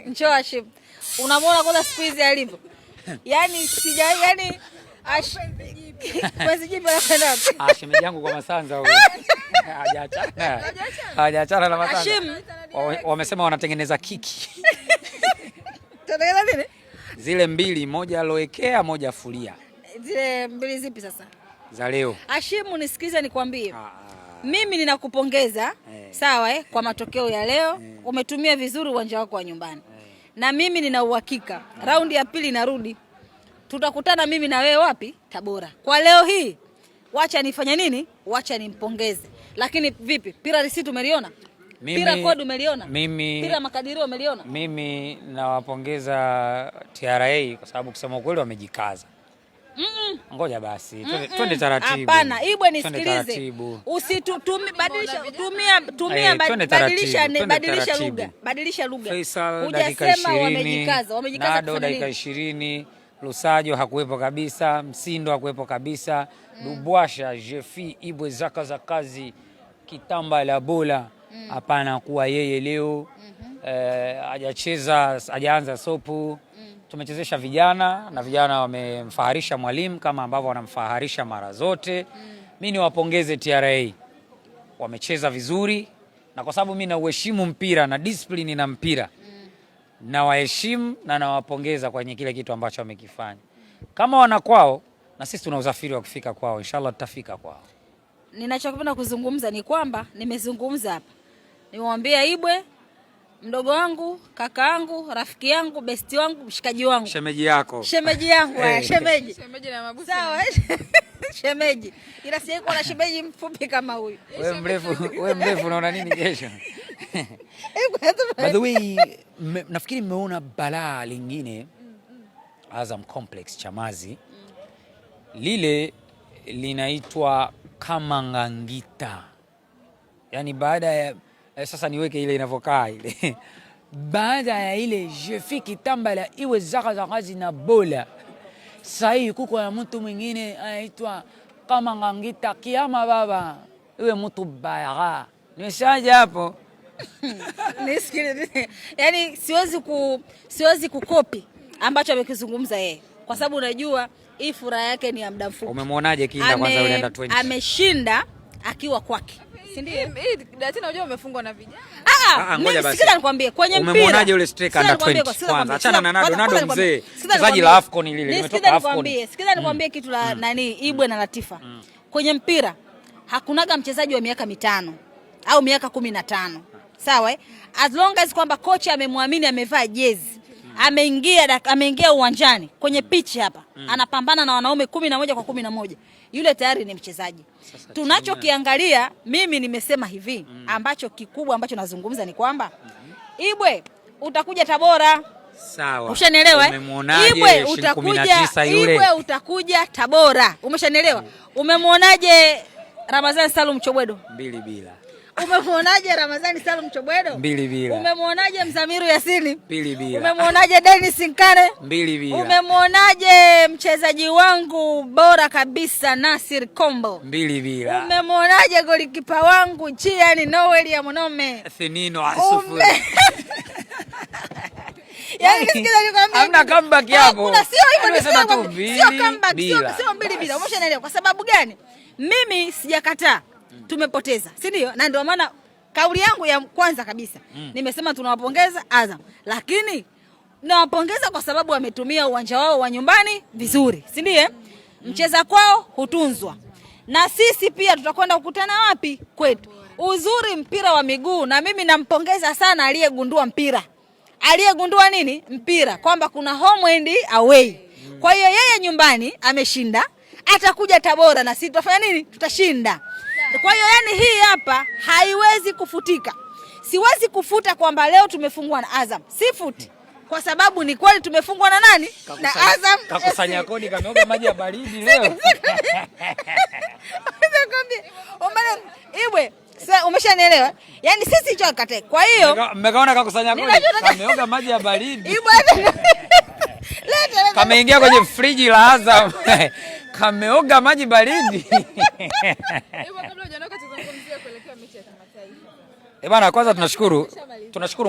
Njoo Hashim. Unamwona kwanza siku hizi alivyo. Yaani sija yani penzi jipya anakwenda wapi? Ah, shemeji yangu kwa Masanza huyo. Hajaachana. Hajaachana na Masanza. Hashim. Wamesema wanatengeneza kiki. Tunatengeneza nini? Zile mbili, moja alowekea, moja fulia. Zile mbili zipi sasa? Za leo. Hashimu, nisikize nikwambie. Ah, ah. Mimi ninakupongeza sawa, kwa matokeo ya leo. Umetumia vizuri uwanja wako wa nyumbani. Na mimi nina uhakika raundi ya pili narudi. Tutakutana mimi na wewe wapi? Tabora. Kwa leo hii wacha nifanye nini? Wacha nimpongeze. Lakini vipi? Pira receipt umeliona? Pira code umeliona? Pira makadirio umeliona? Mimi nawapongeza TRA kwa sababu kusema ukweli wamejikaza. Ngoja basi, twende taratibu. Hapana, Ibwe Twende nisikilize. taratibu. Usitutumi, badilisha, tumia, tumia, Twende badilisha, taratibu, twende badilisha taratibu. lugha, badilisha lugha. Faisal dakika Hujasema 20, wamejikaza, wamejikaza Nado kufanya dakika nini? 20, Lusajo hakuwepo kabisa, Msindo hakuwepo kabisa, Dubwasha, Jefi, Ibwe zaka za kazi, Kitamba la bola hapana kuwa yeye leo hajacheza, hajaanza sopu. Tumechezesha vijana na vijana wamemfaharisha mwalimu kama ambavyo wanamfaharisha mara zote. Mi niwapongeze TRA, wamecheza vizuri, na kwa sababu mi nauheshimu mpira na discipline na mpira, nawaheshimu na nawapongeza kwenye kile kitu ambacho wamekifanya. Kama wana kwao, na sisi tuna usafiri wa kufika kwao, inshallah tutafika kwao. Ninachopenda kuzungumza ni kwamba nimezungumza hapa, nimemwambia Ibwe mdogo wangu, kaka yangu, rafiki yangu, besti wangu, mshikaji wangu, shemeji yako, shemeji yangu, haya, shemeji. Shemeji na mabusu. Sawa, shemeji. Ila sijawahi kuona shemeji mfupi kama huyu. Wewe mrefu, wewe mrefu unaona nini kesho? By the way, nafikiri mmeona balaa lingine Azam Complex Chamazi. Lile linaitwa Kamangangita. Yaani baada ya sasa niweke ile inavyokaa ile. Baada ya ile Jefi Kitambala iwe zaka za kazi na bola. Sasa hii kuko na mtu mwingine anaitwa Kamangangita kiama baba. Iwe mtu bara. Nimeshaje hapo? Nisikilize. Yaani siwezi kukopi ambacho amekizungumza yeye. Kwa sababu unajua hii furaha yake ni ya muda mfupi. Umemwonaje Kinda kwanza yule under 20? Ameshinda akiwa kwake. Si ndio? Hii tena unajua umefungwa na vijana. Ngoja Mimi basi. sikiza nikwambie kwenye mpira. Umemwonaje yule striker Sikiza under nikwambie 20 kwa- sikiza kwanza? nikwambie. Achana na Nado, Kwanza Nado nikwambie. mzee. Sikiza Mchezaji nikwambie. la AFCON lile, Sikiza limetoka AFCON. nikwambie. Sikiza nikwambie kitu la nani Ibwe na Latifa. Kwenye mpira hakunaga mchezaji wa miaka 5 au miaka 15. Sawa, eh? As long as kwamba kocha amemwamini, amevaa jezi, ameingia uwanjani kwenye pitch hapa, anapambana na wanaume 11 kwa 11. Yule tayari ni mchezaji. Sasa Tunachokiangalia, mimi nimesema hivi, ambacho kikubwa ambacho nazungumza ni kwamba Ibwe utakuja Tabora. Sawa. Ushanielewa, eh? Umemwonaje Ibwe ishirini kumi na tisa yule? Ibwe utakuja Tabora. Umeshanielewa? Umemwonaje Ramadhani Salum Chobwedo? 2-2. Umemwonaje Ramadhani Salum Chobwedo? 2-2. Umemwonaje Mzamiru Yasini? 2-2. Umemwonaje Dennis Nkane? 2-2. Umemwonaje mchezaji wangu bora kabisa Nasir Kombo? 2-2. Umemwonaje golikipa wangu Chiani Noel ya Mwanaume? Thenino asufuri. Yaani nisikize nikwambie. Hamna comeback hapo. Hakuna, sio hivyo, Nimesema tu sio mbili comeback, bila. sio 2-2. Umeshanielewa? Kwa sababu gani? Mimi sijakataa. Tumepoteza, si ndio? Na ndio maana kauli yangu ya kwanza kabisa nimesema tunawapongeza Azam. Lakini nawapongeza kwa sababu wametumia uwanja wao wa nyumbani vizuri, si ndio? Mcheza kwao hutunzwa. Na sisi pia tutakwenda kukutana wapi? Kwetu. Uzuri mpira wa miguu, na mimi nampongeza sana aliyegundua mpira. Aliyegundua nini? Mpira, kwamba kuna home and away. Kwa hiyo yeye nyumbani ameshinda, atakuja Tabora na sisi tutafanya nini? Tutashinda. Kwa hiyo hii hapa haiwezi kufutika. Siwezi kufuta kwamba leo tumefungwa na Azam. Sifuti. Kwa sababu ni kweli tumefungwa na nani? Na Azam. Kakusanya kodi kameoga maji ya baridi leo. Ibwe, sasa umeshanielewa? Yaani sisi hicho akate. Kwa hiyo Mmekaona kakusanya kodi? Ninachotaka- Kameoga maji ya baridi. Ibwe, leta, leta. Kameingia kwenye friji la Azam. Kameoga maji baridi. Ibwe, kabla hujaondoka tuzungumzie kuelekea mechi ya kimataifa. Bana, kwanza tunashukuru. Tunashukuru